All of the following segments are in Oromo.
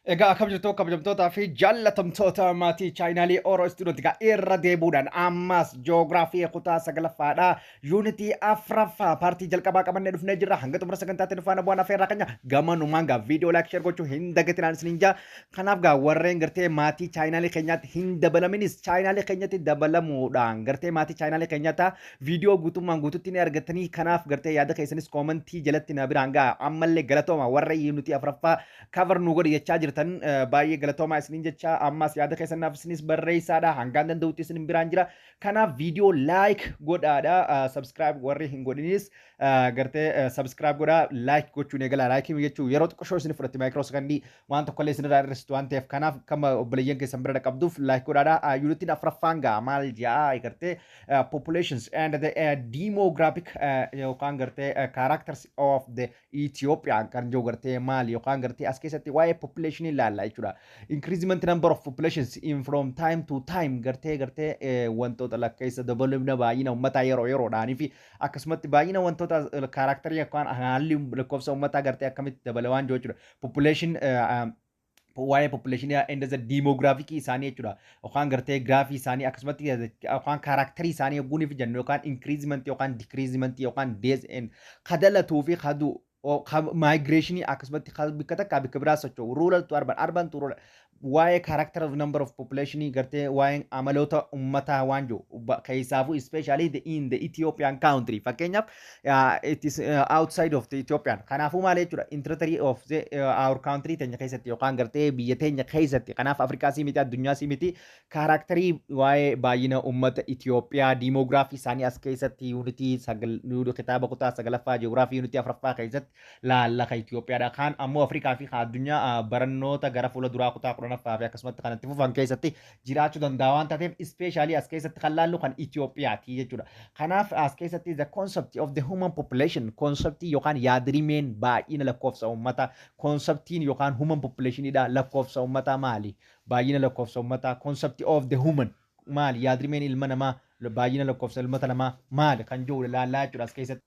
Egaa akkam jirtu, kabajamtootaa fi jaallatamtoota maatii chaanaalii Oro Student? Egaa irra deebuudhaan ammas joogiraafii kutaa sagalaffaadha. Yuunitii afraffaa paartii jalqabaa qabannee dhufnee jirra. Hanga xumura sagantaatti nu faana bu'aan afeerraa keenya gamanumaan gaa viidiyoo like, share gochuu hin dagatinaan isiniin jaa. Kanaaf gaa warreen gartee maatii chaanaalii keenyaatti hin dabalaminis chaanaalii keenyatti dabalamuudhaan gartee maatii chaanaalii keenyaatti viidiyoo guutummaan guututti ni argatanii. Kanaaf gartee yaada keessanis koomantii jalatti na biraan gaa. Ammallee galatooma, warra yuunitii afraffaa cover nu godhi jechaa jirtan baay'ee galatoomaa isiniin jecha. Ammas yaada keessan naaf isinis barreessaadha, hangaan danda'utti isin biraan jira. Kanaaf viidiyoo like godhaadha, subscribe warri hin godhinis gartee subscribe godhaa, like gochuun eegala. Like jechuu yeroo xiqqoo isin fudhatti, micro secondii waan tokkollee isinirraa hir'istu waan ta'eef, kanaaf kama obboleeyyan keessan bira qabduuf like godhaadha. Yuunitiin afraffaan gaa maal ja'a? Gartee populations and the demographic yookaan gartee characters of the Ethiopia kan jiru gartee maali yookaan gartee as keessatti waa'ee population ilaalla jechuudha. Increasement number of populations in from time to time gartee wantoota lakkeessa dabalina baay'ina uummataa yeroo yeroodhaanii fi akkasumatti baay'ina wantoota characterii yookaan haalli lakkoofsa uummataa gartee akkamitti dabala waan jiru jechuudha. Population waa'ee population and the demographic isaanii jechuudha. Yookaan gartee giraafii isaanii akkasumatti yookaan characterii isaanii yogguuniif jennu yookaan increasement yookaan decreasement yookaan death and kadalatuu fi kadu migration, akkasumatti bikka takkaa bikka biraa socho'u, rural to urban, urban to rural, waa'ee character of number of population gartee waa'ee amaloota ummataa waan jiru keessaafuu especially in the Ethiopian country. Fakkeenyaaf it is outside of the Ethiopian. Kanaafuu maal jechuudha? Interior of the our country teenya keessatti yookaan gartee biyya teenya keessatti, kanaaf Afrikaa sii miti, addunyaa sii miti, characterii waa'ee baay'ina ummata Itoophiyaa, demography isaanii as keessatti yuunitii sagal kitaaba kutaa sagalaffaa ji'oogiraafii yuunitii afuraffaa keessatti laallaka Itoophiyaadha. Kaan ammoo Afrikaa fi addunyaa barannoota gara fuula duraa kutaa 10ffaa fi akkasumatti kan itti fufan keessatti jiraachuu danda'a waan taateef, especially as keessatti kan laallu kan Itoophiyaati jechuudha. Kanaaf as keessatti the concept of the human population, conceptii yookaan yaadrimeen baay'ina lakkoofsa uummataa, conceptiin yookaan human populationidha, lakkoofsa uummataa maali? Baay'ina lakkoofsa uummataa, concept of the human maali? Yaadrimeen ilma namaa, baay'ina lakkoofsa ilmoota namaa maali kan jiru ilaallaa jechuudha as keessatti.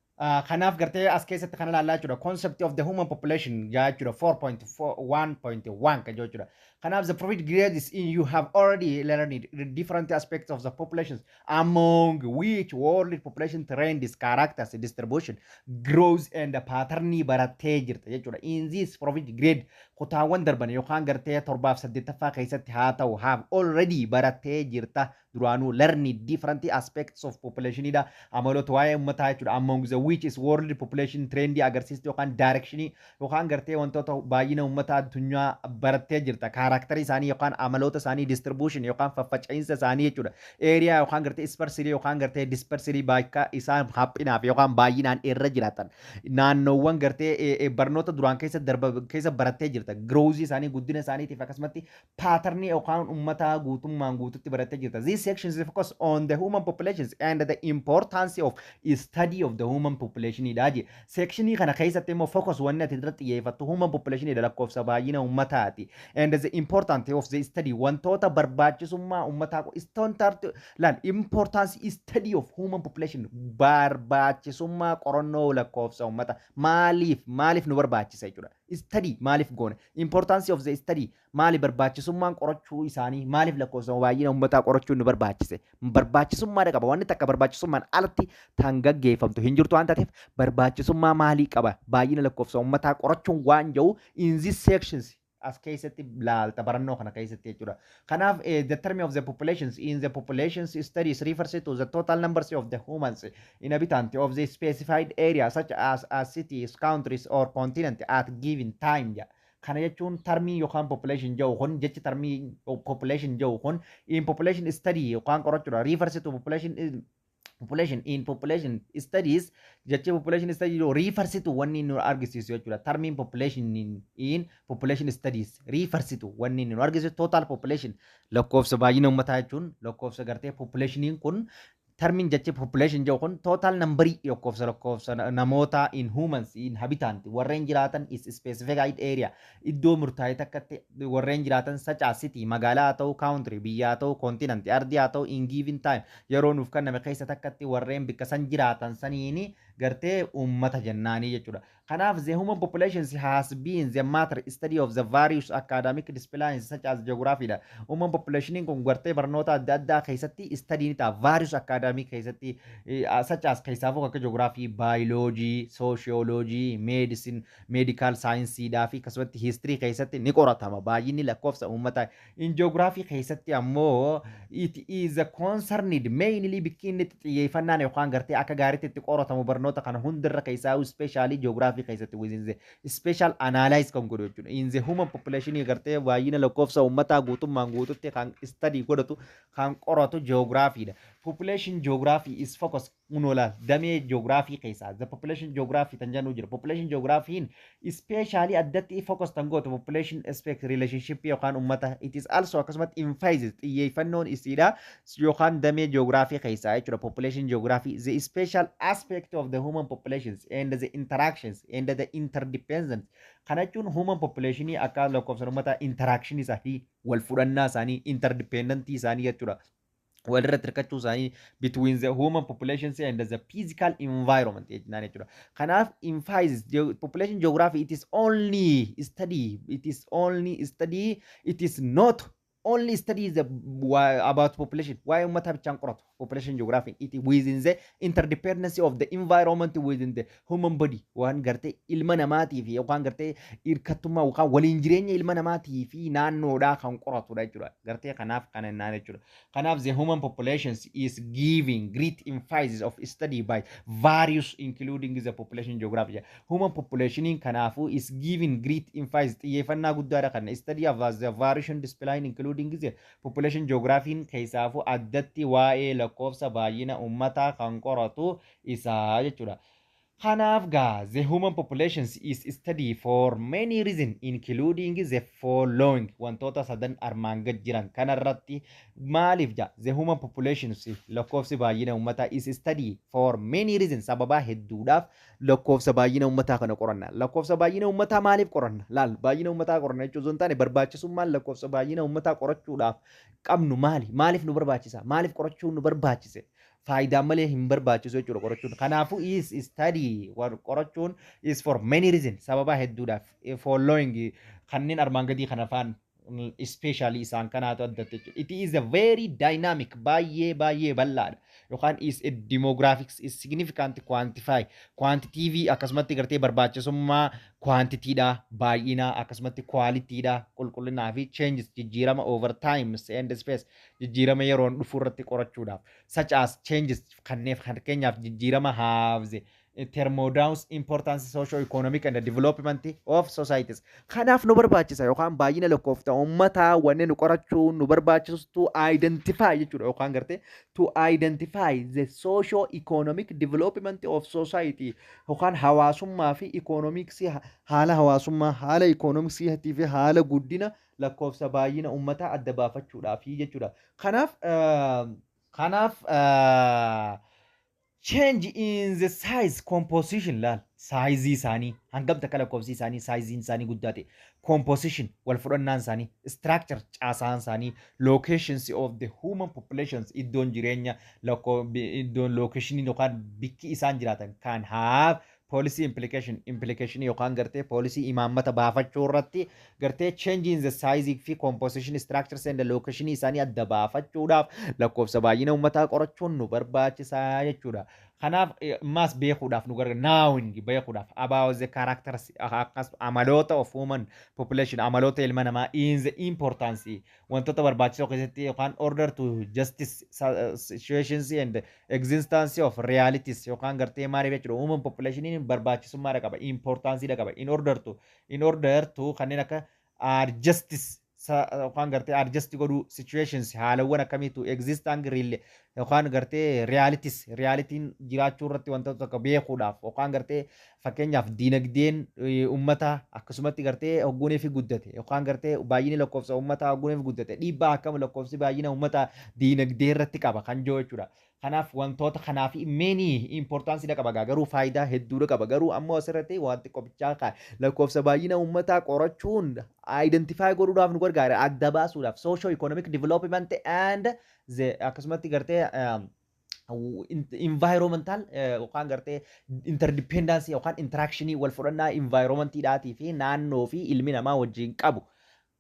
Kanaaf gartee as keessatti kana ilaallaa jechuudha. Concept of the human population jechuudha, 4.1.1 kan jechuudha. Kanaaf the previous grades in you have already learned the different aspects of the populations, among which world population trends, characters, distribution, growth and pattern barattee jirta jechuudha. In this previous grade, kutaawwan darban yookaan gartee torbaaf saddeettaffaa keessatti haa ta'u, have already barattee jirta duraanuu, learn different aspects of population dha, amaloota waa'ee uummataa jechuudha. Among the which is world population trend agarsiistu yookaan direction yookaan gartee wantoota baay'ina uummataa addunyaa barattee jirta, characterii isaanii yookaan amaloota isaanii, distribution yookaan faffaca'iinsa isaanii jechuudha, area yookaan gartee sparsity yookaan gartee dispersity, bakka isaan haphinaaf yookaan baay'inaan irra jiraatan, naannoowwan gartee barnoota duraan keessa darba keessa barattee jirta, growth isaanii, guddina isaaniitiif akkasumatti patternii yookaan uummataa guutummaan guututti barattee jirta. This section is focus on the human populations and the importance of study of the human population dha je. Sectionii kana keessatti immoo focus wanni ati irratti xiyyeeffattu human population dha, lakkoofsa baay'ina uummataati. And the importance of the study, wantoota barbaachisummaa uummataa standard laal, importance study of human population, barbaachisummaa qorannoo lakkoofsa uummata maaliif nu barbaachisa jechuudha. Study maaliif goone? Importance of the study maali? Barbaachisummaan qorachuu isaanii maaliif, lakkoofsa baay'ina uummataa qorachuu nu barbaachise? Barbaachisummaa qaba. Wanni takka barbaachisummaan alatti tan gaggeeffamtu hin jirtu waan taateef, barbaachisummaa maalii qaba baay'ina lakkoofsa uummataa qorachuun waan jiru in this sections as keessatti laalta barannoo kana keessatti jechuudha. Kanaaf the term of the populations in the populations studies refers to the total numbers of the humans inhabitant of the specified area, such as cities, countries or continent at given time jedha. Kana jechuun termii yookaan population jedhu kun, jechi termii population jedhu kun in population study yookaan qorachuudha. Refers to population in population studies, jechi population study refers to wanni nu argisiisu jechuudha. Termiin population in population studies refers to wanni nu argisiisu total population, lakkoofsa baay'ina uummataa jechuun lakkoofsa gartee populationiin kun, termiin jechi population jedhu kun total numberii lakkoofsa namoota in humans inhabitant, warreen jiraatan, is specified area, iddoo murtaa'e takkatti warreen jiraatan, such as city, magaalaa haa ta'u, country, biyya haa ta'u, continent, ardii haa ta'u, in given time, yeroo nuuf kenname keessa takkatti warreen bikka san jiraatan saniini. Gartee uummata jennaanii jechuudha. Kanaaf the human population has been the matter study of the various academic disciplines such as geography dha. Human population kun gartee barnoota adda addaa keessatti study ni ta'a. Various academic keessatti, such as keessaafuu akka geography, biology, sociology, medicine, medical science dhaa fi akkasumatti history keessatti ni qoratama. Baay'inni lakkoofsa uummataa. In geography keessatti ammoo it is concerned mainly bikki inni itti xiyyeeffannaan yookaan gartee akka gaariitti itti qoratamu barnoota kana hundirra keessaa, especially geography keessatti within the special analyze kan godhu jechuudha. In the human population, gartee baay'ina lakkoofsa uummataa guutummaan guututti kan study godhatu, kan qoratu geography dha. Population geography is focus unola damee geography keessaa the population geography tan jennu jira. Population geography especially addatti focus tan gootu population aspect relationship yookaan uummata. It is also akkasumatti emphasizes xiyyeeffannoon isiidha yookaan damee geography keessaa jechuudha. Population geography, the special aspect of the human populations and the interactions and the interdependence. Kana jechuun human population akka lakkoofsa uummataa, interaction isaanii, wal fudhannaa isaanii, interdependentii isaanii jechuudha. Walirratti hirkachuu isaanii between the human populations and the physical environment jennaan jechuudha. Kanaaf emphasizes population geography, it is only study, it is not only study the about population, waa'ee uummataa bichaan qoratu. Population geography, it within the interdependency of the environment within the human body, waan gartee ilma namaatii fi yookaan gartee hirkattummaa yookaan waliin jireenya ilma namaatii fi naannoodhaa kan qoratudha jechuudha. Gartee kanaaf kana jennaan jechuudha. Kanaaf the human populations is giving great emphasis of study by various including the population geography. Human population kanaafuu is giving great emphasis, xiyyeeffannaa guddaadha kan study of the variation discipline including the population geography keessaafuu addatti waa'ee lakkoofsa baay'ina uummataa kan qoratu isaa jechuudha. Kanaaf gaa the human populations is study for many reasons including the following, wantoota sadan armaan gad jiran kanarratti maaliif ja the human populations, lakkoofsi baay'ina uummataa, is study for many reasons, sababaa hedduudhaaf lakkoofsa baay'ina uummataa kana qoranna. Lakkoofsa baay'ina uummataa maaliif qoranna? Laal, baay'ina uummataa qoranna jechuun osoo hin taane, barbaachisummaan lakkoofsa baay'ina uummataa qorachuudhaaf qabnu maali? Maaliif nu barbaachisa? Maaliif qorachuun nu barbaachise? Faayidaan malee hin barbaachisu jechuudha qorachuun. Kanaafuu is study qorachuun is for many reasons, sababa hedduudhaaf, following kanneen armaan gadii kana faan especially isaan kanaatu addatti jechuudha. It is a very dynamic, baay'ee baay'ee bal'aadha. Yookaan is a demographics is significant quantify quantitative, akkasumatti gartee barbaachisummaa quantitiidha, baay'ina, akkasumatti qualityidha, qulqullinaa fi changes, jijjiirama over time and space, jijjiirama yeroon dhufu irratti qorachuudhaaf, such as changes kanneen fakkeenyaaf jijjiirama have the tremendous importance socio economic and development of societies. Kanaaf nu barbaachisa yookaan baay'ina lakkoofta uummataa wanni nu qorachuu nu barbaachisu to identify jechuudha, yookaan gartee to identify the socio economic development of society yookaan hawaasummaa fi economics, haala hawaasummaa, haala economicsii fi haala guddina lakkoofsa baay'ina uummataa adda baafachuudhaaf jechuudha. Kanaaf change in the size composition, laal, sizeii isaanii hangam takka lakkoofsi isaanii, sizeiin isaanii guddaa ta'e, composition, wal fudhannaan isaanii, structure, caasaan isaanii, locations of the human populations, iddoon jireenya lakkoo, iddoon locationii yookaan bikki isaan jiraatan, kan have policy implication yookaan gartee policy imaammata baafachuu irratti gartee change in the size fi composition, structures and location isaanii adda baafachuudhaaf lakkoofsa baay'ina uummataa qorachuun nu barbaachisaa jechuudha. Kanaaf ammaas beekuudhaaf nu gargaara, knowing, beekuudhaaf, about the characters, akkas amaloota of human population, amaloota ilma namaa, in the importance, wantoota barbaachisoo keessatti yookaan order to justice situations and existence of realities yookaan gartee maaliif jechuudha. Human population barbaachisummaadha qaba, importanceedha qaba, in order to kanneen akka justice yookaan gartee adjust godhuu situations, haalawwan akkamiitu existing real yookaan gartee realities, realitiin jiraachuu irratti wantoota tokko beekuudhaaf yookaan gartee fakkeenyaaf diinagdeen ummata akkasumatti gartee hogguunii fi guddate yookaan gartee baay'inni lakkoofsa ummataa hogguunii fi guddate dhiibbaa akkam lakkoofsi baay'ina ummataa diinagdee irratti qaba kan jiru jechuudha. Kanaaf wantoota kanaaf many importanceidha qaba, garuu faayidaa hedduudha qaba. Garuu ammoo asirratti wanti qophichaa kan lakkoofsa baay'ina uummataa qorachuun identify godhuudhaaf nu gargaara, adda baasuudhaaf socio economic development and the akkasumatti gartee Environmental yookaan gartee interdependence yookaan interaction wal fudhannaa environmentiidhaatii fi naannoo fi ilmi namaa wajjin qabu.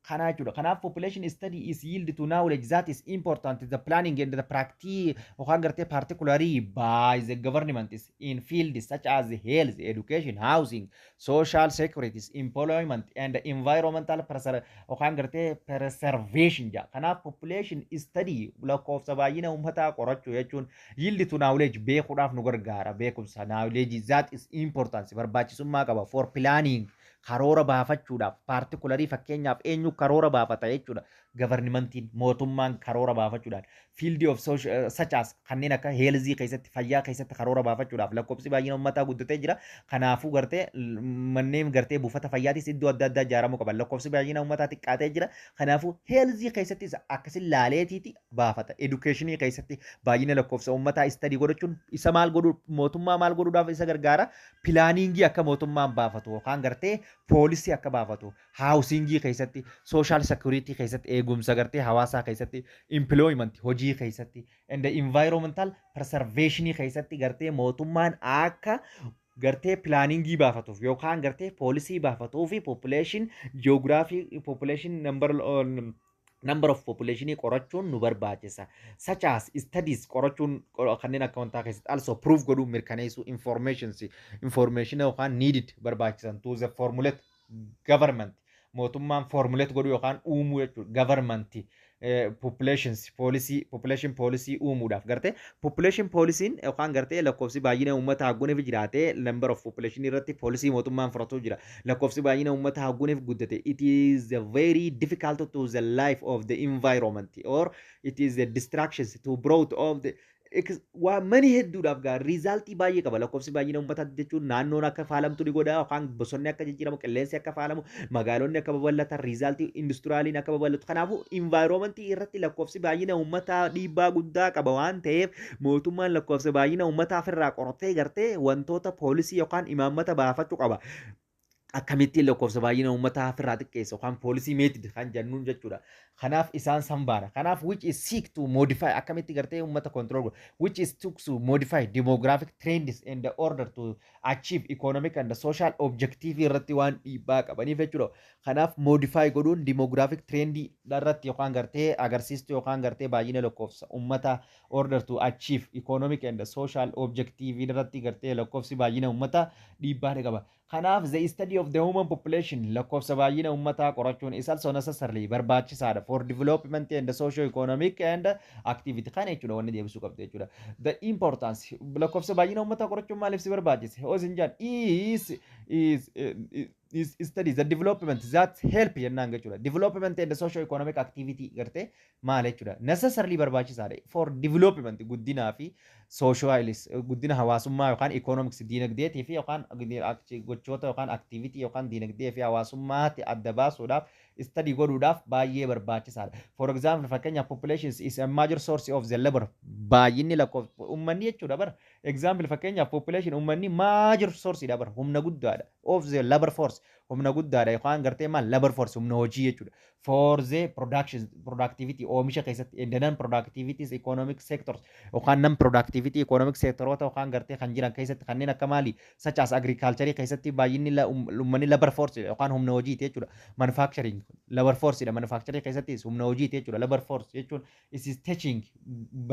Kana jechuudha. Kanaaf population study is yield to knowledge that is important the planning and the practice yookaan gartee particularly by the government is in fields such as health, education, housing, social securities, employment and environmental yookaan gartee preservation jedha. Kanaaf population study, lakkoofsa baay'ina uummataa qorachuu jechuun, yield to knowledge, beekuudhaaf nu gargaara, beekumsa knowledge that is important, barbaachisummaa qaba, for planning, karoora baafachuudhaaf. Particularly, fakkeenyaaf, eenyu karoora baafata jechuudha? Governmentiin, mootummaan karoora baafachuudhaan field of social such as kanneen akka health keessatti, fayyaa keessatti karoora baafachuudhaaf. Lakkoofsi baay'ina uummataa guddatee jira. Kanaafuu gartee manneen gartee buufata fayyaatis iddoo adda addaa ijaaramuu qaban. Lakkoofsi baay'ina uummataa xiqqaatee jira. Kanaafuu health keessattis akkasin laaleetiiti baafata. Educationii keessatti baay'ina lakkoofsa uummataa study godhachuun isa maal godhu, mootummaa maal godhuudhaaf isa gargaara? Planningii akka mootummaan baafatu yookaan gartee policy akka baafatu, housingii keessatti, social security keessatti, eegumsa gartee hawaasaa keessatti, employment, hojii keessatti, and environmental preservation keessatti gartee mootummaan akka gartee planningii baafatuuf yookaan gartee policy baafatuu fi population geography, population number of population qorachuun nu barbaachisa. Such as studies qorachuun kanneen akka wantaa keessatti also proof godhuu, mirkaneessuu, informations, information yookaan needed, barbaachisan, to the formulate government, mootummaan formulate godhuu yookaan uumuu jechuudha, government populations policy, population policy uumuudhaaf. Gartee population policyn yookaan gartee lakkoofsi baay'ina uummata hagguuniif jiraate, number of population irratti policy mootummaan fudhatu jira. Lakkoofsi baay'ina uummata hagguuniif guddate, it is a very difficult to the life of the environment or it is a distractions to brought of the waa mani hedduudhaaf gaa resultii baay'ee qaba. Lakkoofsi baay'ina uummataa jechuun naannoon akka faalamtu ni godha, yookaan bosonni akka jijjiiramu, qilleensi akka faalamu, magaalonni akka babal'atan, resultii industrialiin akka babal'atu. Kanaafuu environmentii irratti lakkoofsi baay'ina uummataa dhiibbaa guddaa qaba waan ta'eef, mootummaan lakkoofsa baay'ina uummataa ofirraa qoratee gartee wantoota policy yookaan imaammata baafachuu qaba. Akkamittiin lakkoofsa baay'ina uummataa ofirraa xiqqeessa yookaan policy method kan jennuun jechuudha. Kanaaf isaan san baana. Kanaaf which is seek to modify, akkamitti gartee uummata control godhu, which is to modify demographic trends in the order to achieve economic and social objective irratti waan dhiibbaa qabaniif jechuudha. Kanaaf modify godhuun demographic trend irratti yookaan gartee agarsiistuu yookaan gartee baay'ina lakkoofsa uummata order to achieve economic and social objective irratti gartee lakkoofsi baay'ina uummata dhiibbaa ni qaba. Kanaaf the study of the human population, lakkoofsa baay'ina uummataa qorachuun, is also necessarily, barbaachisaadha, for development and socio economic and activity kana jechuudha wanni deebisuu qabdu jechuudha. The importance, lakkoofsa baay'ina uummataa qorachuun maaliif si barbaachise? Hoo isin jaan is study the development that help jennaan jechuudha. Development and socio economic activity gartee maal jechuudha? Necessarily barbaachisaadha for development, guddinaa fi socialis, guddina hawaasummaa yookaan economics, diinagdeetii fi yookaan gochoota yookaan activity yookaan diinagdee fi hawaasummaatti adda baasuudhaaf, study godhuudhaaf baay'ee barbaachisaadha. For example, fakkeenyaaf, population is a major source of the labor. Baay'inni lakkoofsa uummanni jechuudha bara. Example, fakkeenyaaf, population, uummanni, major source dha bara, humna guddaadha, of the labor force, humna guddaadha yookaan gartee maal, labor force, humna hojii jechuudha. For the production, productivity, oomisha keessatti, and non productivities economic sectors yookaan non productivity economic sectoroota yookaan gartee kan jiran keessatti, kanneen akka maali, such as agriculture keessatti baay'inni uummanni labor force yookaan humna hojiiti jechuudha. Manufacturing labor force dha. Manufacturing keessattis humna hojiiti jechuudha. Labor force jechuun is teaching,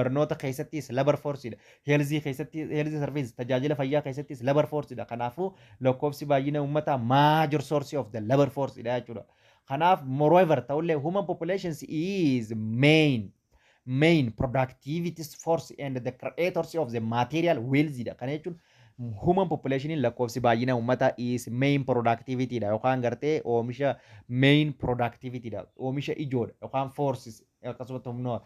barnoota keessattis labor force dha. Health keessatti, health service, tajaajila fayyaa keessattis labor force dha. Kanaafuu lakkoofsi baay'ina uummataa major source of the labor force dha jechuudha. Kanaaf moreover, ta'ullee, human populations is main productivity force and the creators of the material wealth dha. Kana jechuun human population, lakkoofsi baay'ina uummataa, is main productivity dha yookaan gartee oomisha, main productivity dha, oomisha ijoodha yookaan forces, akkasumatti humna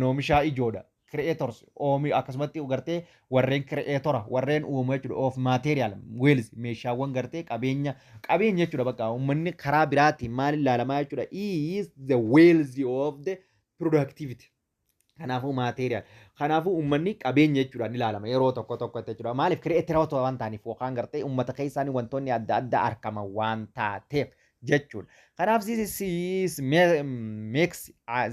oomishaa ijoodha. Creators oomi akkasumatti gartee warreen creatora, warreen uumu jechuudha, of material wealth, meeshaawwan gartee qabeenya jechuudha. Bakka uummanni karaa biraatiin maal ilaalamaa jechuudha? Is the wealth of the productivity. Kanaafuu material. Kanaafuu uummanni qabeenya jechuudhaan ilaalama yeroo tokko tokkotti jechuudha. Maaliif? Creatoroota waan ta'aniif yookaan gartee uummata keessaanii wantoonni adda addaa argaman waan taateef. jechuudha. Kanaaf this is makes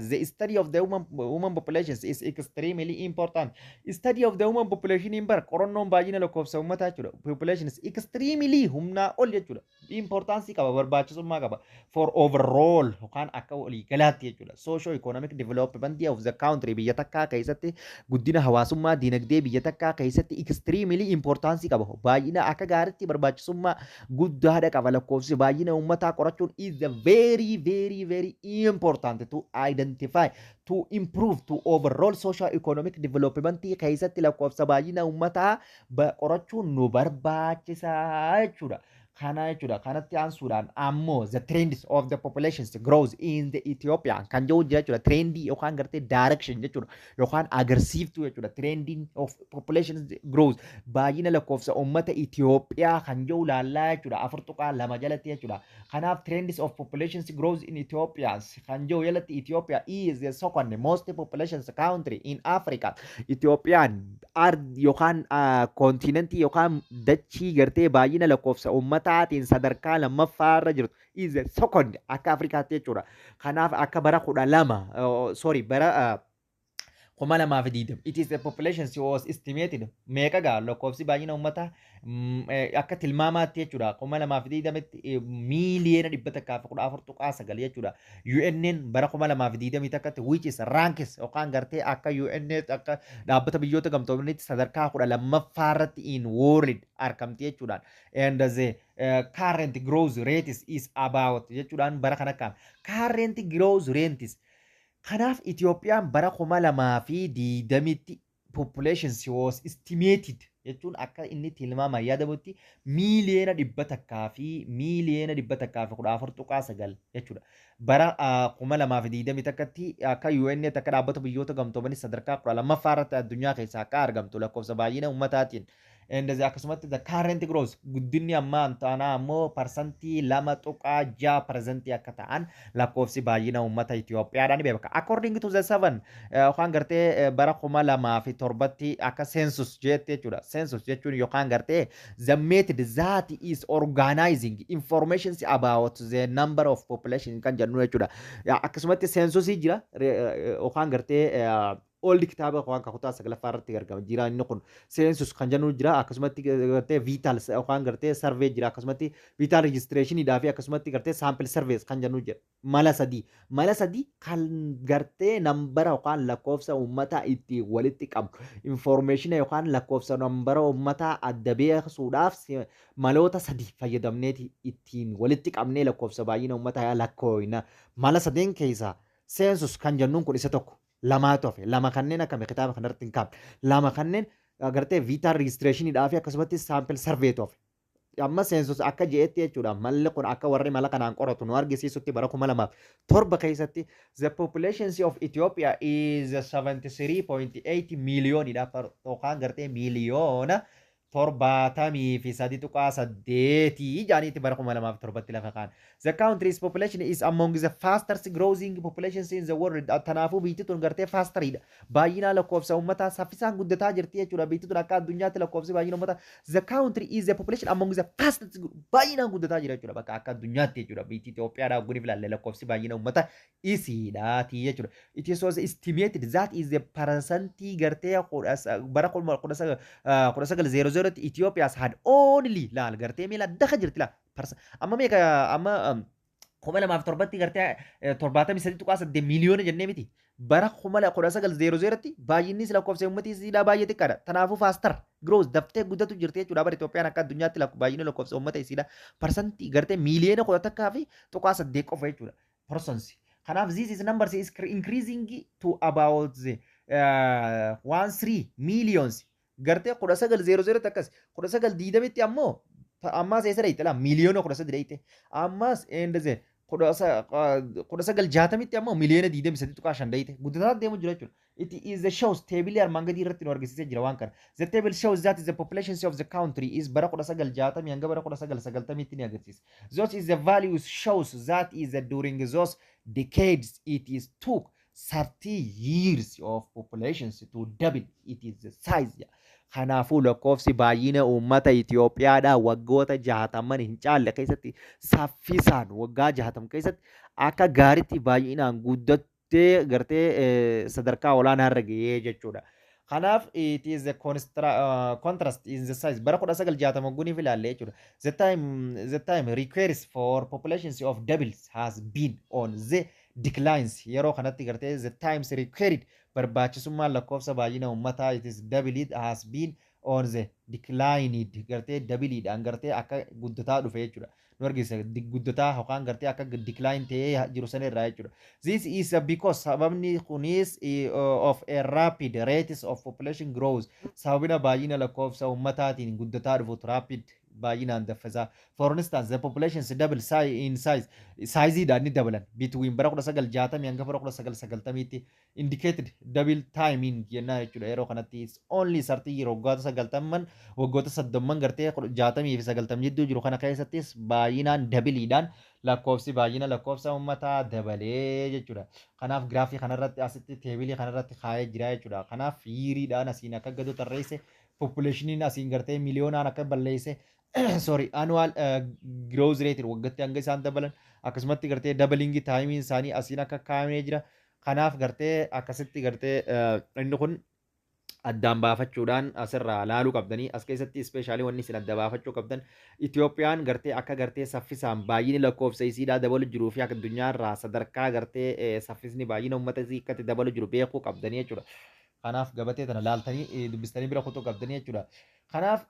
the study of the human populations is extremely important. Study of the human population in bar qorannoon baay'ina lakkoofsa uummataa jechuudha. Population is extremely humnaa ol jechuudha. Importance qaba, barbaachisummaa qaba. For overall yookaan akka waliigalaatti jechuudha. Socio economic development of the country, biyya takkaa keessatti guddina hawaasummaa dinagdee biyya takkaa keessatti extremely importance qaba. Baay'ina akka gaariitti barbaachisummaa guddaadha qaba. Lakkoofsi baay'ina uummataa qorachuun is the very, very, very important to identify, to improve, to overall social economic development keessatti lakkoofsa baay'ina uummataa qorachuun nu barbaachisaa jechuudha. Kana jechuudha. Kanatti aansuudhaan ammoo the trends of the populations growth in the Ethiopia kan jedhu jira jechuudha. Trendii yookaan gartee direction jechuudha. Yookaan agarsiiftuu jechuudha. Trending of population growth, baay'ina lakkoofsa uummata Itoophiyaa kan jedhu laallaa jechuudha. 4.2 jalatti jechuudha. Kanaaf trends of population growth in Ethiopia kan jedhu jalatti Ethiopia is the second most population country in Africa. Itoophiyaan yookaan kontinentii yookaan dachii gartee baay'ina lakkoofsa uummataatiin sadarkaa lammaffaa irra jirtu, is the second akka Afrikaatti jechuudha. Kanaaf akka bara 12, sorry, bara 2020 it is the population was estimated meeqa gaa lakkoofsi baay'ina uummataa akka tilmaamaatti jechuudha 2020tti 114.9 miiliyoona jechuudha. UNN bara 2021tti which is ranks yookaan gartee akka UN, akka Dhaabbata Biyyoota Gamtoomanitti sadarkaa 12ffaa irratti in world argamti jechuudhaan. And the current growth rate is about jechuudhaan bara kana kaa'ame. Current growth rate is. Kanaaf Itoophiyaan bara 2020tti population was estimated jechuun akka inni tilmaamaan yaadamutti miiliyoona 114.9 miiliyoona jechuudha. Bara 2021tti akka UN, akka Dhaabbata Biyyoota Gamtoomanii sadarkaa 12ffaa irratti addunyaa keessaa akka argamtu lakkoofsa baay'ina uummataatiin. And akkasumatti the current growth, guddinni ammaa ta'anaa ammoo 2.6% akka ta'an lakkoofsi baay'ina uummata Itoophiyaadhaan ni beekama. According to the seven yookaan gartee bara 2007tti akka census jette jechuudha. Census jechuun yookaan gartee the method that is organizing information about the number of population kan jennu jechuudha. Akkasumatti censusii jira yookaan gartee old kitaaba waan kutaa saglaffaa irratti argama jira. Inni kun census kan jennu jira. Akkasumatti gartee vital yookaan gartee survey jira. Akkasumatti vital registrationidhaa fi akkasumatti gartee sample surveys kan jennu jira. Mala sadii kan gartee nambara yookaan lakkoofsa uummataa itti walitti qabu, information yookaan lakkoofsa nambara uummataa adda beekuudhaaf maloota sadii fayyadamneeti ittiin walitti qabnee lakkoofsa baay'ina uummataa lakkooyna. Mala sadeen keessaa census kan jennuun kun isa tokko. Lamaatu hafe. Lama kanneen akkami kitaaba kanarratti hin kaa'amne. Lama kanneen agartee vital registrationidhaa fi akkasumatti sample surveytu hafe. Amma census akka je'etti jechuudha, malli kun akka warri mala kanaan qoratu nu argisiisutti bara 2007 keessatti the population of Ethiopia is 73.8 miiliyoonidha, yookaan gartee 73.8 miiliyoona jaaniitti bara 2007tti lafa kaan. The country's population is among the fastest growing populations in the world. Kanaafuu biyyi tun gartee fasteriidha. Baay'ina lakkoofsa uummataa saffisaan guddataa jirti jechuudha. Biyyi tun akka addunyaatti lakkoofsi baay'ina uummataa, the country is the population among the fastest, baay'inaan guddataa jira jechuudha. Bakka akka addunyaatti jechuudha. Biyyi Itoophiyaadhaa guniif ilaalle lakkoofsi baay'ina uummataa isiidhaati jechuudha. It is also estimated that is the percentii gartee bara 1900tti Ethiopia's had only, laal, gartee miila daka jirti laa. Amma meeqa? Amma 2007tti gartee 73.8 miiliyoona jennee miti. Bara 1900tti baay'innis lakkoofsa uummatii isiidhaa baay'ee xiqqaadha. Kanaafuu faster growth, daftee guddatu jirti jechuudha. Bara Itoophiyaan akka addunyaatti baay'inni lakkoofsa uummata isiidhaa parsantii gartee 11.8 miiliyoona qofa jechuudha. Persons. Kanaaf this is numbers is increasing to about the 13 millions gartee 1900 akkas. 1920tti ammoo ammaas eessa dhayite laa? 13 miiliyoona dhayite ammaas. And the 1960tti ammoo 23.5 miiliyoona dhayite. Guddataa deemu jira jechuudha. It is the shows table armaan gadii irratti nu argisiisee jira waan kana. The table shows that the population of the country is bara 1960 hanga bara 1990tti ni agarsiisa. Those is the values shows that is the during those decades it is took 30 years of populations to double it is the size. Kanaafuu lakkoofsi baay'ina uummata Itoophiyaadhaa waggoota 60n hin caalle keessatti, saffisaan waggaa 60 keessatti akka gaariitti baay'inaan guddattee gartee sadarkaa olaanaa irra gahee jechuudha. Kanaaf it is a contrast in the size bara 1960 guniif ilaalle jechuudha. The time requires for populations of doubles has been on the declines. Yeroo kanatti gartee the times required, barbaachisummaan lakkoofsa baay'ina uummataa, it is doubled, has been on the declined, gartee double-iidhaan gartee akka guddataa dhufe jechuudha. Nu argisiisa guddataa yookaan gartee akka decline ta'ee jiru sana irraa jechuudha. This is because, sababni kunis, of a rapid rates of population growth, sababina baay'ina lakkoofsa uummataatiin guddataa dhufutu rapid, baay'inaan daffisaa. For instance, the population double size in size, size-iidhaan ni dabalan between bara 1960 hanga bara 1990tti, indicated double timing jennaan jechuudha. Yeroo kanatti it's only 30 year, waggoota 90n, waggoota 30n gartee 60 fi 90 jidduu jiru kana keessattis baay'inaan double-iidhaan lakkoofsi baay'ina lakkoofsa uummataa dabalee jechuudha. Kanaaf giraafii kanarratti asitti table-ii kanarratti kaa'ee jira jechuudha. Kanaaf year-iidhaan asiin akka gadu tarreesse, population-iin asiin gartee miliyoonaan akka balleesse, sorry, annual growth rate waggaatti hanga isaan dabalan, akkasumatti gartee doubling time-iin isaanii asiin akka kaa'amee jira. Kanaaf gartee akkasitti gartee inni kun addaan baafachuudhaan asirraa laaluu qabdanii. As keessatti especially wanni isin adda baafachuu qabdan, Itoophiyaan gartee akka gartee saffisaan baay'inni lakkoofsa isiidhaa dabalu jiruu fi akka addunyaarraa sadarkaa gartee saffisni baay'ina uummata isii akkatti dabalu jiru beekuu qabdanii jechuudha. Kanaaf gabatee tana laaltanii dubbistanii bira kutuu qabdanii jechuudha. Kanaaf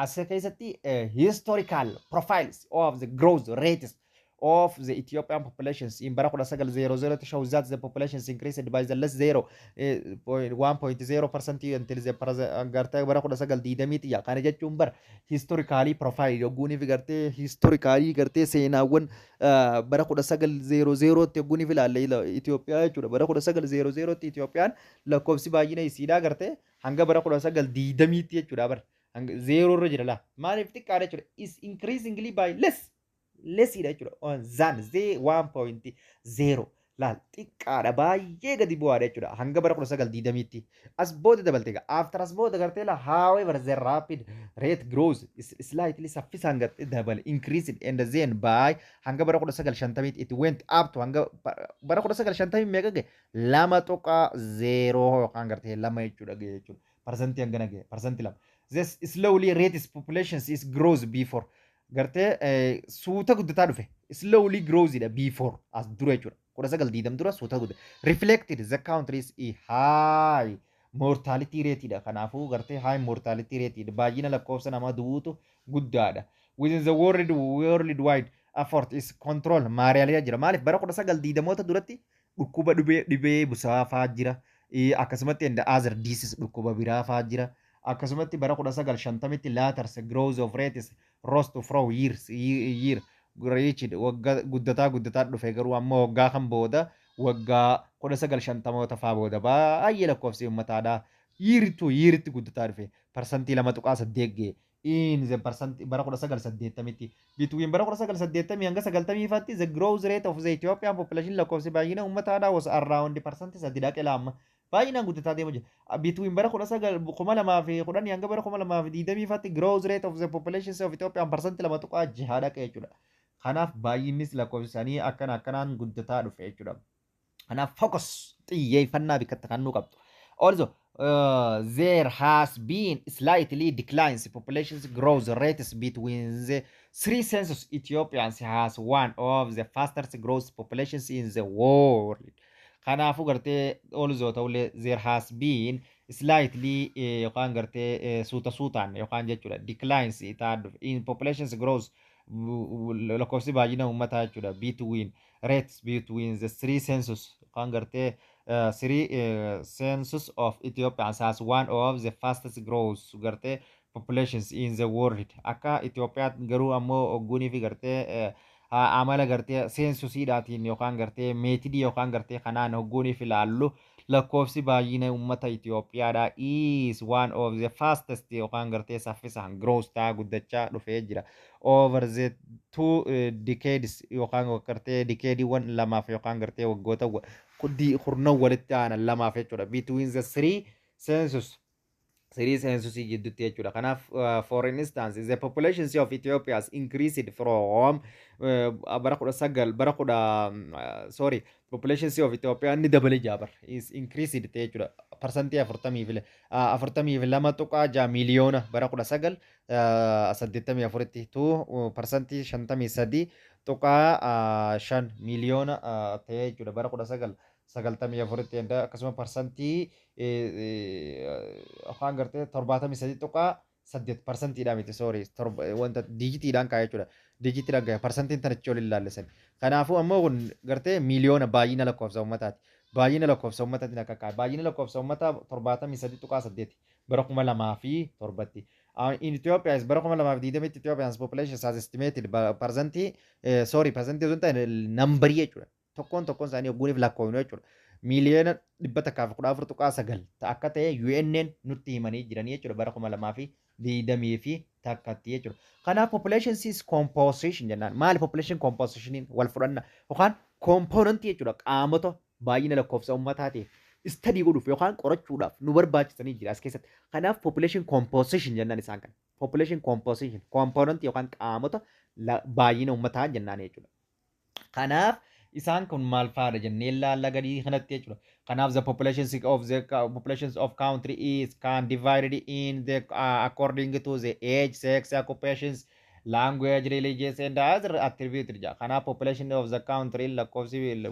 as keessatti historical profiles of the growth rates of the Ethiopian populations in bara 1900 shows that the populations increased by the less 0.1.0% until the present, gartee bara 1920 yaa. Kana jechuun bara historically profile yogguuniif gartee historically gartee seenaawwan bara 1900 tti yogguuniif ilaalle Itoophiyaa jechuudha. Bara 1900 tti Itoophiyaan lakkoofsi baay'ina isiidhaa gartee hanga bara 1920 tti jechuudha, bara zero irra jira laa. Maaliif xiqqaadha jechuudha? Is increasingly by less-iidha jechuudha. On than the 1.0 laal, xiqqaadha, baay'ee gadi bu'aadha jechuudha hanga bara 1920tti. As booda dabalte egaa, after, as booda gartee la. However, the rapid rate growth is slightly, saffisaan gartee dabale, increased and then by hanga bara 1950tti it went up to, hanga bara 1950 meeqa gahe? 2.0 yookaan gartee 2 jechuudha gahe jechuudha. Parsantii hangana gahe, 2%. This slowly rates populations is growth before gartee suuta guddataa dhufe, slowly grows dha before, as dura jechuudha. 1920 dura suuta guddate, reflected the country's high mortality rate dha. Kanaafuu gartee high mortality rate dha, baay'ina lakkoofsa namaa du'uutu guddaadha. Within the world wide effort is control malaria jira. Maaliif bara 1920moota duratti dhukkuba dhibee busaa faa jira, akkasumatti and other diseases, dhukkuba biraa faa jira. Akkasumatti bara 1950tti later growth of rates rose to from years year reached, waggaa guddataa guddataa dhufe. Garuu ammoo waggaa kan booda, waggaa 1950moota faa booda, baay'ee lakkoofsi uummataadha year to year-itti guddataa dhufe, 2.8% ga'e in the percent bara 1980tti. Between bara 1980 hanga 90 faatti the growth rate of the Ethiopian population, lakkoofsi baay'ina uummataadha, was around 3% dhaqe laamma, baay'inaan guddataa deema jira. Between bara 2010 hanga bara 2020 faatti growth rate of the population of Ethiopian 2.6% dhaqe jechuudha. Kanaaf baay'innis lakkoofsi isaanii akkana akkanaan guddataa dhufe jechuudha. Kanaaf focus, xiyyeeffannaa bikkatti kan nu qabdu. Also, there has been slightly declines population growth rates between the three census. Ethiopians has one of the fastest growth populations in the world. Kanaafuu gartee also ta'ullee there has been slightly yookaan gartee suuta suutaan yookaan jechuudha declines ta'aa dhufe in populations growth, lakkoofsi baay'ina uummataa jechuudha, between rates between the three census yookaan gartee three census of Ethiopians has one of the fastest growth gartee populations in the world. Akka Itoophiyaatti garuu ammoo ogguunii fi gartee amala gartee census-iidhaatiin yookaan gartee method-ii yookaan gartee kanaan hogguuniif ilaallu, lakkoofsi baay'ina uummata Itoophiyaadha is one of the fastest yookaan gartee saffisaan growth ta'aa guddachaa dhufee jira. Over the two decades yookaan gartee decade-iiwwan lamaaf yookaan gartee waggoota kurnan walitti aanan lamaaf jechuudha. Between the three census Three census jidduutti jechuudha. Kanaaf, for instance, the population of Ethiopia has increased from bara 19 bara kudha, sorry, population of Ethiopia inni dabale jaabar is increased ta'e jechuudha. Parsantii 42.6 miiliyoona bara 1984tti tu 53.5% miiliyoona ta'e jechuudha bara 1994tti. Akkasuma parsantii afaan gartee 73.8 parsantiidha miti, sorry, wanta digitiidhaan kaa'e jechuudha. Digitiidhaan kaa'e, parsantiin tanachi ol ilaallisan. Kanaafuu ammoo kun gartee miiliyoona baay'ina lakkoofsa uummataati. Baay'ina lakkoofsa uummataatiin akka kaa'e. Baay'ina lakkoofsa uummataa 73.8 bara 2007tti. In Ethiopia is bara 2020tti Ethiopian's population has estimated parsantii, sorry, parsantii osoo hin taane numberii jechuudha. Tokkoon tokkoon isaanii ogguuniif lakkoofnu jechuudha. Miiliyoona 114.9 akka ta'e UNN nutti himanii jiranii jechuudha bara 2021tti jechuudha. Kanaaf population is composition jennaan. Maali population compositioniin? Wal fudhanna yookaan componentii jechuudha, qaamota baay'ina lakkoofsa uummataatiif study godhuuf yookaan qorachuudhaaf nu barbaachisanii jira as keessatti. Kanaaf population composition jennaan isaan kana. Population composition componentii yookaan qaamota baay'ina uummataa jennaan jechuudha. Kanaaf isaan kun maal fa'aadha jennee ilaalla gadii kanatti jechuudha. Kanaaf the populations of country is can divided in the according to the age, sex, occupations, language, religious and other attribute jedha. Kanaaf population of the country, lakkoofsi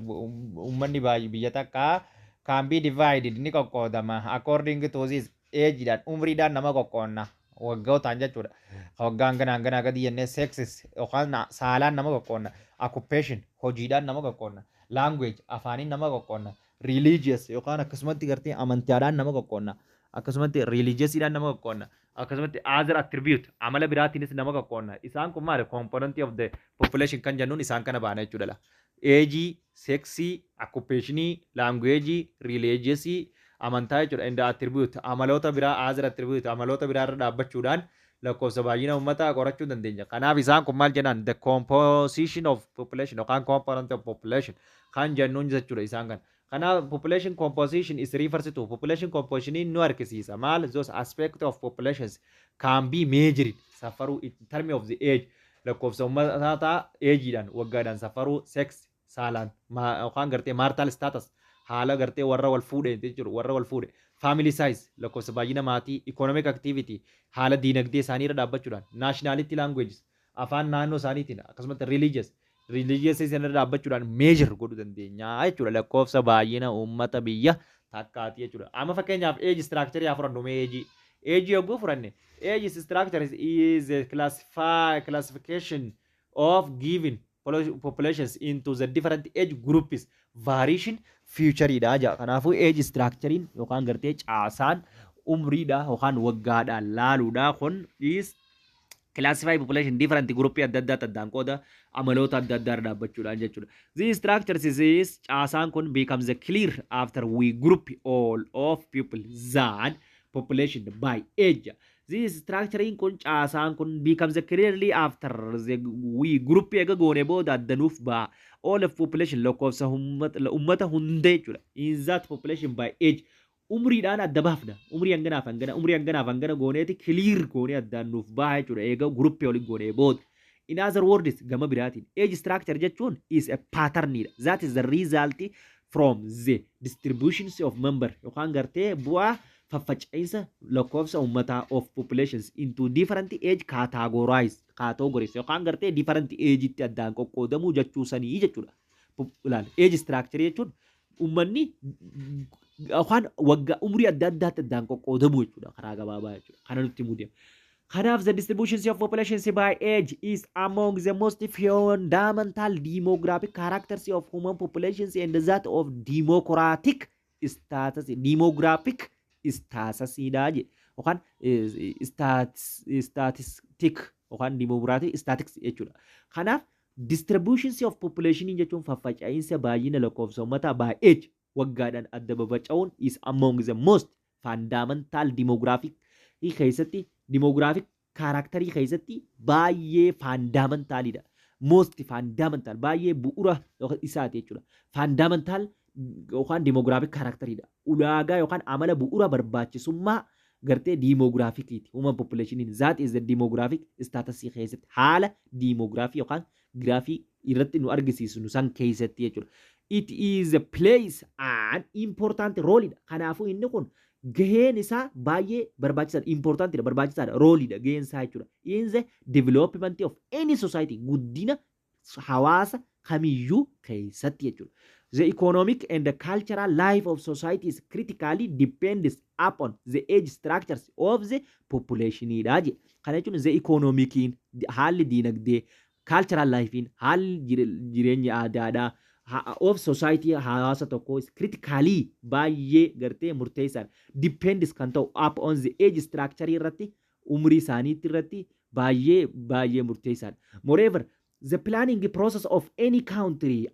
uummanni baay'ee biyya takkaa, can be divided, ni qoqqoodama, according to this age dhaan, umriidhaan nama qoqqoonna, waggootaan jechuudha. Waggaan ganaa ganaa gadi jennee, sexes yookaan saalaan nama qoqqoonna, occupation hojiidhaan nama qoqqoonna, language afaaniin nama qoqqoonna, religious yookaan akkasumatti gartee amantaadhaan nama qoqqoonna, akkasumatti religiousiidhaan nama qoqqoonna, akkasumatti other attribute amala biraatiinis nama qoqqoonna. Isaan kun maali? Component of the population kan jennuun isaan kana baana jechuudha. Ageii, sexii, occupationii, languageii, religiousii, amantaa jechuudha. And attribute amaloota biraa, other attribute amaloota biraa irra dhaabbachuudhaan lakkoofsa baay'ina uummataa qorachuu dandeenya. Kanaaf isaan kun maal jedhan? The composition of population yookaan component of population kan jennuun jechuudha isaan kana. Kanaaf population composition is refers to, population composition nu argisiisa. Maal? Those aspect of populations can be measured, safaruu, in term of the age, lakkoofsa uummataa ageiidhaan, waggaadhaan safaruu, sex saalaan yookaan gartee marital status, haala gartee warra wal fuudhe jechuudha, warra wal fuudhe, family size, lakkoofsa baay'ina maatii, economic activity, haala diinagdee isaanii irra dhaabbachuudhaan, nationality, languages, afaan naannoo isaaniitiin, akkasumatti religious isaanii irra dhaabbachuudhaan measure godhuu dandeenya jechuudha lakkoofsa baay'ina uummata biyya takkaati jechuudha. Amma fakkeenyaaf age structure haa fudhannu. Mee age yogguu fudhanne, age structure is a classification of given populations into the different age groups variation feature dha jedha. Kanaafuu age structurein yookaan gartee caasaan umriidha yookaan waggaadhaan laaluudha kun is classify population different group adda addaa addaan qooda amaloota adda addaa irra dhaabbachuudhaan jechuudha. These structures is caasaan kun becomes clear after we group all of people than population by age. This structuring kun, caasaan kun, becomes clearly after the we group eega goone booda addanuuf ba'a. All of population, lakkoofsa ummata hunda jechuudha. In that population by age, umriidhaan adda baafna. Umrii hanganaaf hangana, umrii hanganaaf hangana gooneeti clear goonee addaan nuuf baha jechuudha. Eega groupii waliin goonee booda. In other words, gama biraatiin age structure jechuun is a pattern dha. That is the result from the distributions of member yookaan gartee bu'aa faffaca'iinsa lakkoofsa uummataa of populations into different age categories yookaan gartee different age itti addaan qoqqoodamuu jechuu sanii jechuudha. Ilaali, age structure jechuun uummanni yookaan waggaa umrii adda addaatti addaan qoqqoodamuu jechuudha karaa gabaabaa jechuudha. Kana nutti himuu deema. Kanaaf the distribution of populations by age is among the most fundamental demographic characters of human populations and that of democratic status, demographic status dha jedhe, yookaan statistic yookaan demographic statistics jechuudha. Kanaaf distribution of population jechuun faffaca'iinsa baay'ina lakkoofsa uummataa by age, waggaadhaan adda babaca'uun, is among the most fundamental demographic keessatti, demographic characterii keessatti baay'ee fundamentalidha. Most fundamental, baay'ee bu'uura isaati jechuudha. Fundamental yookaan demographic characteriidha. Ulaagaa yookaan amala bu'uura barbaachisummaa Gartee demographiciiti. Human populationiin that is the demographic status keessatti, haala demography yookaan giraafii irratti nu argisiisu nu san keessatti jechuudha. It is a plays an important role dha. Kanaafuu inni kun gaheen isaa baay'ee barbaachisaadha. Importantidha, barbaachisaadha. Roleidha gaheen isaa jechuudha. In the development of any society, guddina hawaasa kamiyyuu keessatti jechuudha. The economic and the cultural life of society is critically depends upon the age structures of the population dha jedhe. Kana jechuun the economiciin, haalli diinagdee, cultural lifein, haalli jireenya aadaadhaa of society, hawaasa tokko, is critically baay'ee gartee murteessaadha. Depends kan ta'u upon the age structure irratti, umrii isaaniitti irratti baay'ee baay'ee murteessaadha. Moreover, the planning process of any country,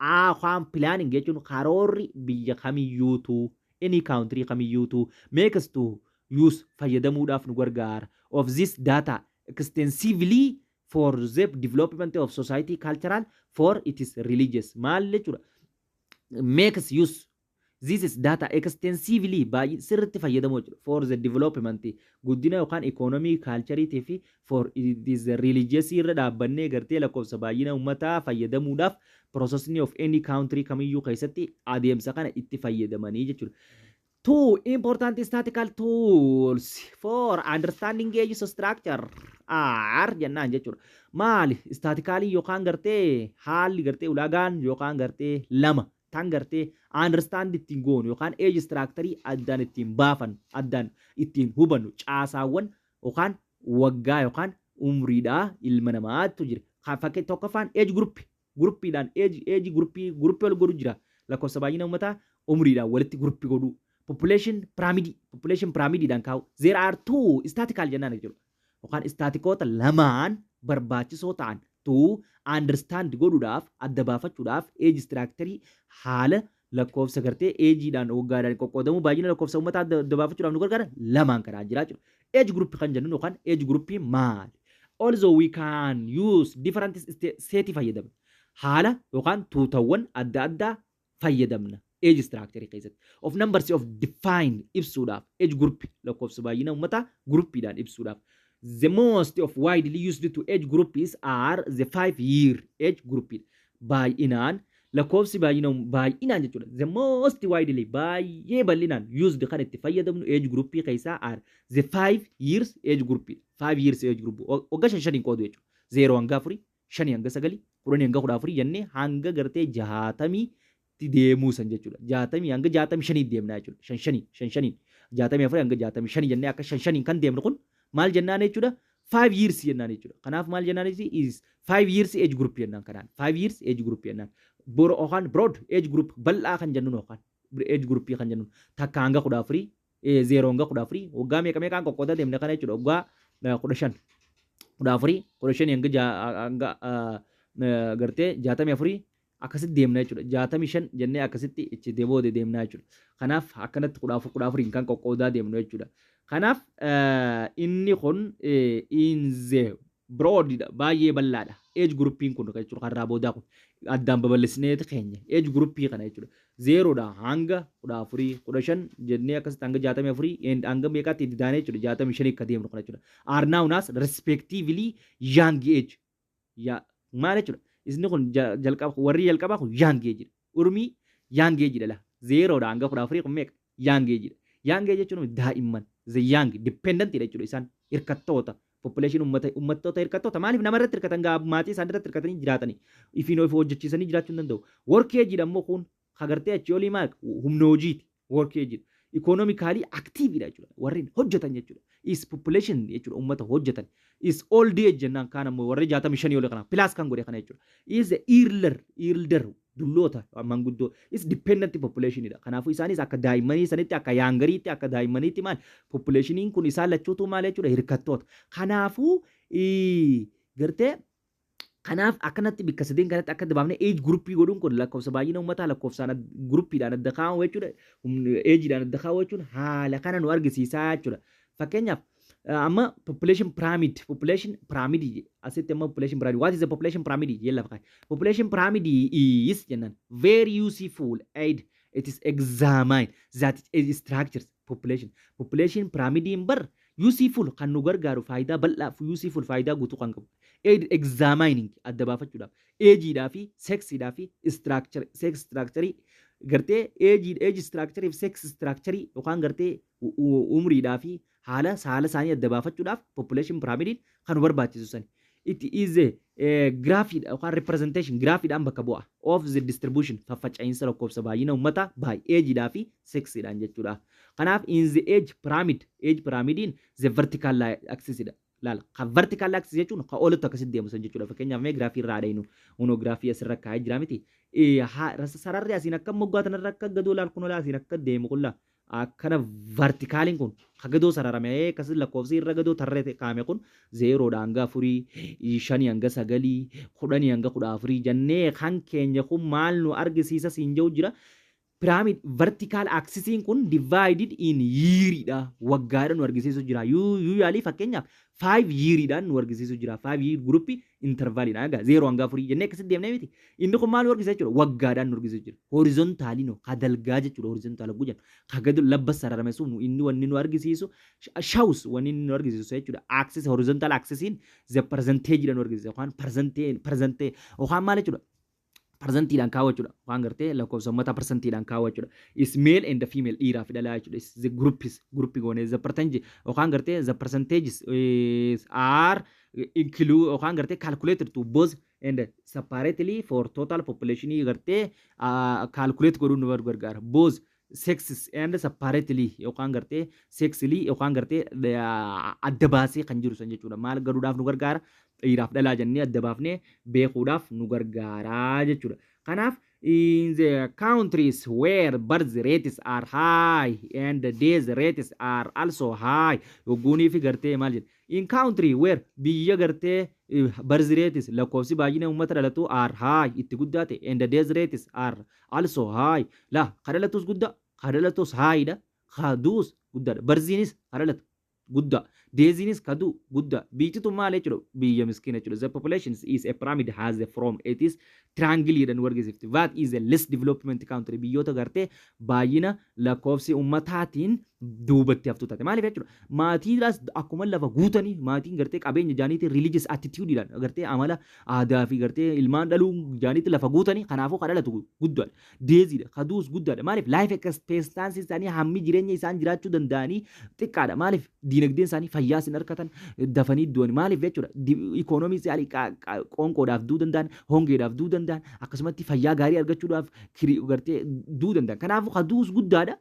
afaan planning jechuun karoorri biyya kamiyyuutu, any country kamiyyuutu, makes to use, fayyadamuudhaaf nu gargaara, of this data extensively for the development of society, cultural, for it is religious. Maal jechuudha? Makes use this is data extensively, baay'ee sirriitti fayyadamuu jechuudha, for the development, guddina yookaan economy, cultureetii fi for it is religious irra dhaabbannee gartee lakkoofsa baay'ina uummataa fayyadamuudhaaf processing of any country kamiyyuu keessatti adeemsa kana itti fayyadamanii jechuudha. Two important statistical tools for understanding age structure are jennaan jechuudha. Maali? Statisticalii yookaan gartee haalli gartee ulaagaan yookaan gartee lama tan gartee understand ittiin goonu yookaan age structure addaan ittiin baafan, addaan ittiin hubannu, caasaawwan yookaan waggaa yookaan umriidhaa ilma namaatu jira. Fakkii tokkoffaan age group, groupiidhaan age groupii groupii wal godhu jira. Lakkoofsa baay'ina uummataa umriidhaan walitti groupii godhuu. Population pyramid, population pyramidiidhaan kaa'u. There are two statistical jennaan jechuudha. Yookaan statistikoota lamaan barbaachisoo ta'an to understand godhuudhaaf, adda baafachuudhaaf, age structure, haala lakkoofsa gartee ageiidhaan waggaadhaan qoqqoodamuu baay'ina lakkoofsa uummataa adda baafachuudhaaf nu gargaara lamaan kanaa jira jechuudha. Age group kan jennuun yookaan age group maali? Also we can use different set fayyadamna. Haala yookaan tuutawwan adda addaa fayyadamna age structure keessatti. Of numbers of define ibsuudhaaf age group, lakkoofsa baay'ina uummataa groupiidhaan ibsuudhaaf. The most of widely used to age groups are the 5 year age group. Baay'inaan lakkoofsi baay'ina baay'inaan jechuudha. The most widely, baay'ee bal'inaan, used kan itti fayyadamnu age group keessaa are the 5 years age group. 5 years age group waggaa shan shaniin qoodu jechuudha. 0 hanga 4, 5 hanga 9, 10 hanga 14 jennee hanga gartee 60 deemuu san jechuudha. 60 hanga 65 deemnaa jechuudha. Shan shanii shan shaniin 64 hanga 65 jennee akka shan shaniin kan deemnu kun maal jennaan jechuudha? 5 years jennaan jechuudha. Kanaaf maal jennaan is 5 years age group jennaan kanaan. 5 years age group jennaan. Boro yookaan broad age group, bal'aa kan jennuun yookaan age group kan jennuun 1 hanga 14, 0 hanga 14, waggaa meeqa meeqaan qoqqoodaa deemne kana jechuudha. Waggaa 15, 14, 15 hanga gartee 64 akkasitti deemna jechuudha. 65 jennee akkasitti itti deeboode deemna jechuudha. Kanaaf akkanatti 14 14iin kan qoqqoodaa deemnu jechuudha. Kanaaf inni kun in the broadidha, baay'ee bal'aadha. Age groupiin kun jechuudha, karraa boodaa kun addaan babal'isneeti keenya age groupii kana jechuudha. 0dha hanga 14, 15 jennee akkasitti hanga 64 hanga meeqaatti itti daanee jechuudha, 65 akka deemnu kana jechuudha. Are known as respectively young age. Maal jechuudha? Isni kun jalqaba, warri jalqabaa kun young age dha. Urmii young age dha la. 0dha hanga 14 kun meeqa? Young age dha. Young age jechuun daa'imman, the young dependent dha jechuudha, isaan hirkattoota. Population ummata, uummattoota hirkattoota. Maaliif nama irratti hirkatan? Gaa maatii isaan irratti hirkatanii jiraatanii ifiin of hojjechiisanii jiraachuu hin danda'u. Work age dha immoo kun hagartee achii olii maal, humna hojiiti, work age dha. Economically active dha jechuudha, warreen hojjetan jechuudha. Is population jechuudha, ummata hojjetan. Is old age jennaan kaan ammoo warri 65 olii kana plus kan godhe kana jechuudha. Is elder, dulloota, manguddoo, is dependent population dha. Kanaafuu isaanis akka daa'immanii sanitti, akka youngeriitti, akka daa'immaniitti maal, populationiin kun isaan lachuutu maal jechuudha? Hirkattoota. Kanaafuu gartee kanaaf akkanatti bikka sadeen kanatti akka baafnee age groupii godhuun kun lakkoofsa baay'ina uummataa lakkoofsaan groupiidhaan adda kaa'amu jechuudha. Ageiidhaan adda kaa'u jechuun haala kana nu argisiisaa jechuudha. Fakkeenyaaf amma population pyramid, population pyramid asitti amma population pyramid, what is the population pyramid jee lafa kaa'e. Population pyramid is jennaan very useful aid It is examine that is structures population. Population pyramidiin bar useful kan nu gargaaru, faayidaa bal'aa, useful, faayidaa guutuu kan qabu. Examining, adda baafachuudhaaf, ageidhaa fi sexiidhaa fi structure, sex structure, gartee age structure fi sex structure yookaan gartee umriidhaa fi haala saala isaanii adda baafachuudhaaf population pyramidiin kan nu barbaachisu sani. It is a graphiidha yookaan representation, graphiidhaan bakka bu'a, of the distribution, faffaca'iinsa lakkoofsa baay'ina uummataa by ageidhaa fi sexiidhaan jechuudha. Kanaaf in the age pyramid, age pyramidiin the vertical axis dha. Laala, kan vertical axis jechuun kan olitti akkasitti deemu san jechuudha. Fakkeenyaaf mee giraafii irraa adeemu, unoo giraafii asirra kaa'ee jira miti. Sararri asiin akka moggaa tanarra akka gadoo laal, kun asiin akka deemu kun akkana verticaliin kun ka gadoo sararame, akkasii lakkoofsi irra gadoo tarree kaa'ame kun 0dha hanga 4, 5 hanga 9, 10 hanga 14 jennee kan keenya kun maal nu argisiisa siin jiru jira. Pyramid vertical axisiin kun divided in yearidha. Waggaadha nu argisiisu jira. Usually fakkeenyaaf 5 yearidhaan nu argisiisu jira. 5 year group intervalidha. Egaa 0 hanga 4 jennee akkasitti deemnee miti. Inni kun maal nu argisiisa jechuudha? Waggaadhaan nu argisiisu jira. Horizontally no ka dalgaa jechuudha. Horizontal gujan ka gadi labba sararame sun inni wanni nu argisiisu shows, wanni inni nu argisiisu jechuudha. Axis, horizontal axisiin the percentage dha nu argisiisa. Yookaan percentage yookaan maal jechuudha? Parsantiidhaan kaawwa jechuudha. Waan gartee lakkoofsa uummataa parsantiidhaan kaawwa jechuudha. Is male and the female, dhiiraa fi dhalaa jechuudha. Is the groups, group goone the percentage yookaan gartee the percentages is are include yookaan gartee calculated to both and separately for total population, gartee calculate godhuun nu gargaara. Both sexes and separately yookaan gartee sexily yookaan gartee adda baasee kan jiru san jechuudha. Maal godhuudhaaf nu gargaara? Dhiiraaf dhalaa jennee adda baafnee beekuudhaaf nu gargaaraa jechuudha. Kanaaf in the countries where birth rates are high and death rates are also high, yogguunii fi gartee maal jedha, in country where, biyya gartee, birth rates, lakkoofsi baay'ina uummata dhalatu, are high, itti guddaa ta'e, and death rates are also high, la ka dhalatus guddaa, ka dhalatus high dha, ka du'us guddaadha, birthiinis ka dhalatu guddaa, deathiinis ka du'u guddaa, biyyitu maal jechuudha? Biyya miskiina jechuudha. The population is a pyramid has the form, it is triangle jedhan nu argisiifti. That is a less development country, biyyoota gartee baay'ina lakkoofsi ummataatiin duubatti haftu taate. Maaliif jechuudha? Maatiidhaas akkuma lafa guutanii, maatiin gartee qabeenya jaaniitiin, religious attitude gartee amala aadaa fi gartee ilmaan dhaluu jaaniitiin lafa guutanii, kanaafuu ka dhalatu guddaadha, deathiidha ka du'us guddaadha. Maaliif? Life expectancy isaanii, hammi jireenya isaan jiraachuu danda'anii xiqqaadha. Maaliif? Diinagdeen isaanii fayyaas hin argatan, dafanii du'an. Maaliif jechuudha? Ikoonomii isaanii qoonqoodhaaf du'uu danda'an, hongeedhaaf du'uu danda'an, akkasumatti fayyaa gaarii argachuudhaaf gartee du'uu danda'an. Kanaafuu ka du'us guddaadha.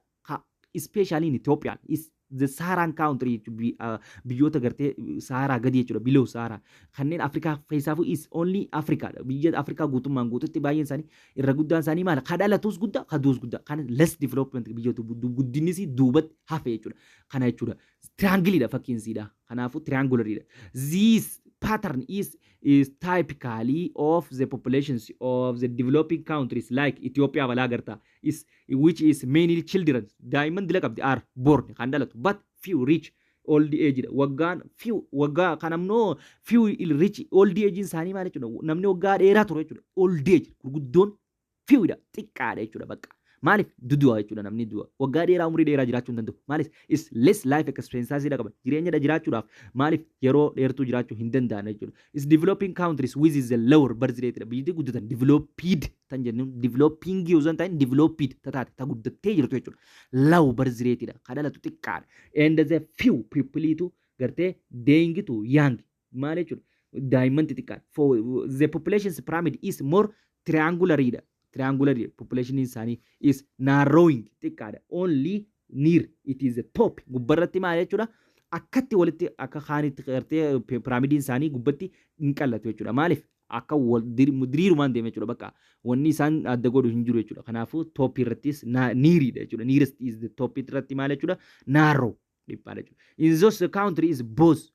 Especially in Ethiopia is the Saharan country, biyyoota gartee Saharaa gadi jechuudha, below Sahara kanneen Afrikaa keessaafuu is only Africa, biyya Afrikaa guutummaan guututti baay'een isaanii, irra guddaan isaanii maal? Ka dhalatus guddaa, ka du'us guddaa. Kan less development, biyyoota guddinis duubatti hafe jechuudha. Kana jechuudha, triangleidha fakkiinsiidha. Kanaafuu triangularidha. This pattern is typically of the populations of the developing countries like Ethiopia balaa gartaa is which is mainly children, daa'imman dila qabdi, are born, kan dhalatu, but few reach old age dha. Waggaan few, waggaa kan ammoo few reach old age isaanii maal jechuudha? Namni waggaa dheeraa ture jechuudha. Old age gurguddoon few dha, xiqqaadha jechuudha. Bakka maaliif dudu'a jechuudha? Namni du'a, waggaa dheeraa, umurii dheeraa jiraachuu hin danda'u. Maaliif? Is less life expectancy dha qaban jireenyadha jiraachuudhaaf. Maaliif? Yeroo dheertuu jiraachuu hin danda'an jechuudha. Is developing countries with is the lower birth rate dha. Biyyi guddatan, developed tan jennuun, developing yoo hin ta'in developed tataate, ta guddattee jirtu jechuudha. Low birth rate dha, ka dhalatu xiqqaadha, and the few people tu gartee dying to young, maal jechuudha? Daa'imman xixiqqaadha. For the population pyramid is more triangular dha. Triangular population isaanii is narrowing, xiqqaadha. Only near it is the top, gubbarratti maal jechuudha? Akkatti walitti akka kaanitti gartee piraamidiin isaanii gubbatti hin qallatu jechuudha. Maaliif? Akka wal diriirumaan deema jechuudha. Bakka wanni isaan adda godhu hin jiru jechuudha. Kanaafuu top irrattis neariidha jechuudha. Nearest is the top irratti maal jechuudha? Narrow, dhiphaadha jechuudha. In those country is both,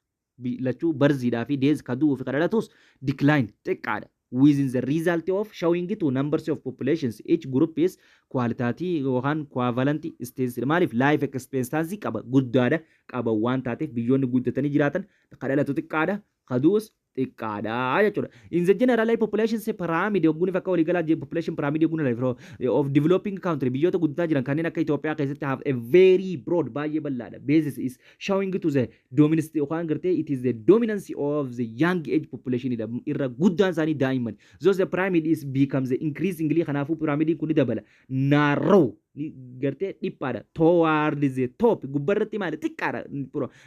lachuu birthiidhaa fi death, ka du'uu fi ka dhalatus, decline, xiqqaadha. Within the result of showing to numbers of populations each group is qualitative yookaan equivalent states. Maaliif? Life expectancy qaba guddaadha qaba waan taateef, biyyoonni guddatanii jiraatan ka dhalatu xiqqaadha, ka du'us Xiqqaadha jechuudha. In the general population pyramid yogguun akka waliigalaa population pyramid yogguun of developing country, biyyoota guddaa jiran kanneen akka Itoophiyaa keessatti, have a very broad, baay'ee bal'aadha. Basis is showing to the dominance yookaan gartee it is the dominance of the young age population dha. Irra guddaan isaanii daa'imman. So the pyramid is becomes increasingly, kanaafuu pyramidiin kun ni dabala. Narrow ni gartee dhiphaadha. Toward the top, gubbarratti maali xiqqaadha.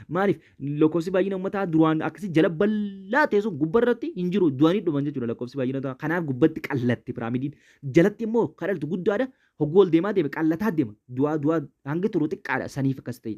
Maaliif? Lakkoofsi baay'ina uummataa duraan akkasii jala bal'aa ta'e sun gubbarratti hin jiru, du'anii dhuman jechuudha lakkoofsi baay'ina uummataa. Kanaaf gubbatti qallatti piraamidiin. Jalatti immoo kadhaltu guddaadha. Hogguu ol deemaa deeme qallataa deema. Du'aa du'aa hangi turu xiqqaadha, saniif akkas ta'e.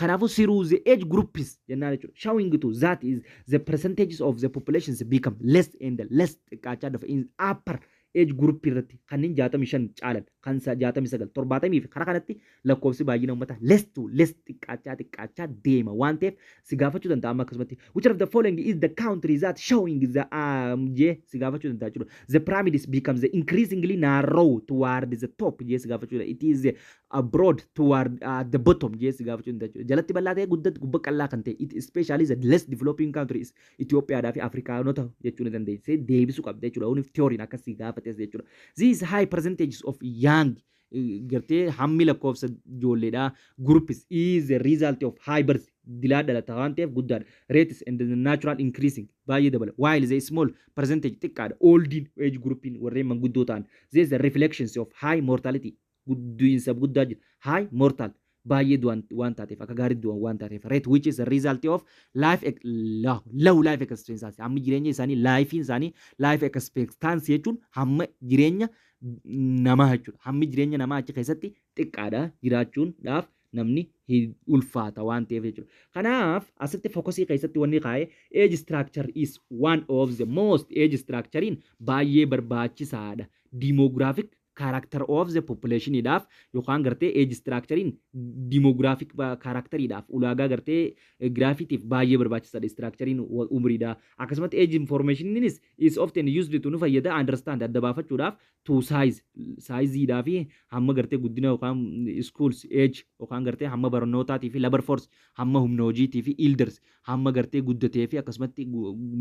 Kanaafuu through the age groups jennaan jechuudha. Showing to that is the percentages of the populations become less and less, xiqqaachaa dhufa in upper age group irratti, kanneen 65 caalan, kan 69, 70 fi karaa kanatti lakkoofsi baay'ina uummataa less to less xiqqaachaa xiqqaachaa deema waan ta'eef si gaafachuu danda'a. Amma akkasumatti "Which of the following is the country that showing the" jee si gaafachuu danda'a jechuudha. The pyramids becomes increasingly narrow toward the top jee si gaafachuu danda'a. It is a broad toward the bottom jee si gaafachuu danda'a jechuudha. Jalatti bal'aa ta'e, guddatti gubbaa qal'aa kan ta'e, it especially the less developing countries, Itoophiyaadhaa fi Afrikaanota jechuu ni dandeessee deebisuu qabda jechuudha. Uniif theory akkas si gaafates jechuudha. These high percentages of young, gartee hammi lakkoofsa ijoolleedhaa, groups is the result of high birth, dilaa dhalata waan ta'eef guddaadha. Rates and the natural increasing baay'ee dabala. While the small percentage xiqqaadha. Old age groupiin warreen manguddoo ta'an. There is the reflections of high mortality, guddiinsa guddaa jira. High mortal baay'ee du'an waan taateef, akka gaarii du'an waan taateef, rate which is a result of life low life expectancy, hammi jireenya isaanii, lifeiin isaanii, life expectancy jechuun hamma jireenya namaa jechuudha. Hammi jireenya namaa achi keessatti xiqqaadha, jiraachuudhaaf namni ulfaata waan ta'eef jechuudha. Kanaaf asitti focusii keessatti wanni kaa'e age structure is one of the most, age structurein baay'ee barbaachisaadha. Demographic character of the populationiidhaaf yookaan gartee age structurein demographic characteriidhaaf, ulaagaa gartee giraafiitiif baay'ee barbaachisaadha structurein umriidha. Akkasumatti age informationinis is often used to, nu fayyada, understand, adda baafachuudhaaf, to size, sizeiidhaa fi hamma gartee guddina yookaan schools age yookaan gartee hamma barnootaatii fi labor force, hamma humna hojiitii fi elders, hamma gartee guddatee fi akkasumatti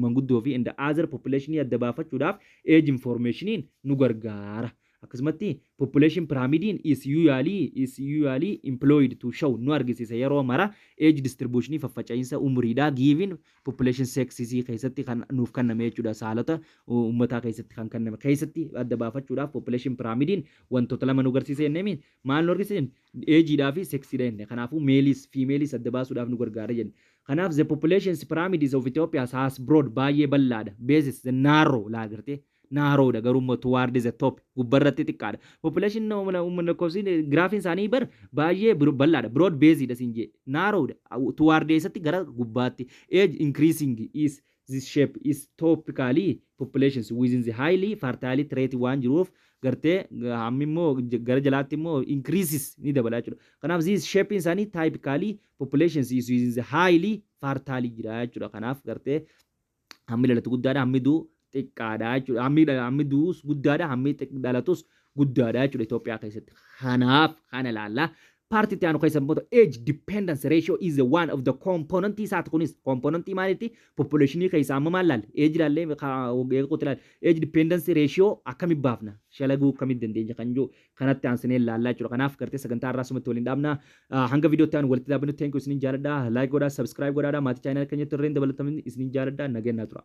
manguddoo fi and other population adda baafachuudhaaf age informationiin nu gargaara. Akkasumatti population pyramidiin is usually employed to show, nu argisiisa yeroo mara, age distribution, faffaca'iinsa umriidhaa, given population sexes keessatti kan nuuf kenname jechuudha. Saalota uummataa keessatti kan kenname keessatti adda baafachuudhaaf population pyramidiin wantoota lama nu agarsiisa jennee, maal nu argisiisa? Ageidhaa fi sexiidha jenne. Kanaafuu maleis femaleis adda baasuudhaaf nu gargaara jenne. Kanaaf the population pyramids of Ethiopia has broad, baay'ee bal'aadha, basis the narrow laa gartee narrowdha, garuu immoo toward the top, gubbarratti xiqqaadha. Population uummanni lakkoofsi giraafiin isaanii bar baay'ee bal'aadha. Broad basedha siin jee. Narrowdha. Toward eessatti? Gara gubbaatti. Age increasing is this shape is topically populations within the highly fertility rate waan jiruuf gartee hammi immoo gara jalaatti immoo increases ni dabala jechuudha. Kanaaf this shape isaanii typically populations is within the highly fertile jira jechuudha. Kanaaf gartee hammi dhalatu guddaadha, hammi du'u xiqqaadha jechuudha. Hammi du'us guddaadha, hammi dhalatus guddaadha jechuudha Itoophiyaa keessatti. Kanaaf kana ilaalla. Partii itti aanu keessa immoo age dependence ratio is the one of the component isaati. Kunis componentii maaliiti? Populationii keessaa amma maal laalle? Age laallee eeguutti laalle. Age dependence ratio akkamitti baafna, shalaguu akkamitti dandeenya kan jiru kanatti aansinee laallaa jechuudha. Kanaaf gartee sagantaa irraa sumatti waliin dhaabna. Hanga viidiyootti aanu walitti dhaabnu, thank you, isiniin jaaladha. Like godhaa, subscribe godhaa, maatii channel keenyatti irreen dabalatamni isiniin jaaladha. Nageenyaa tura.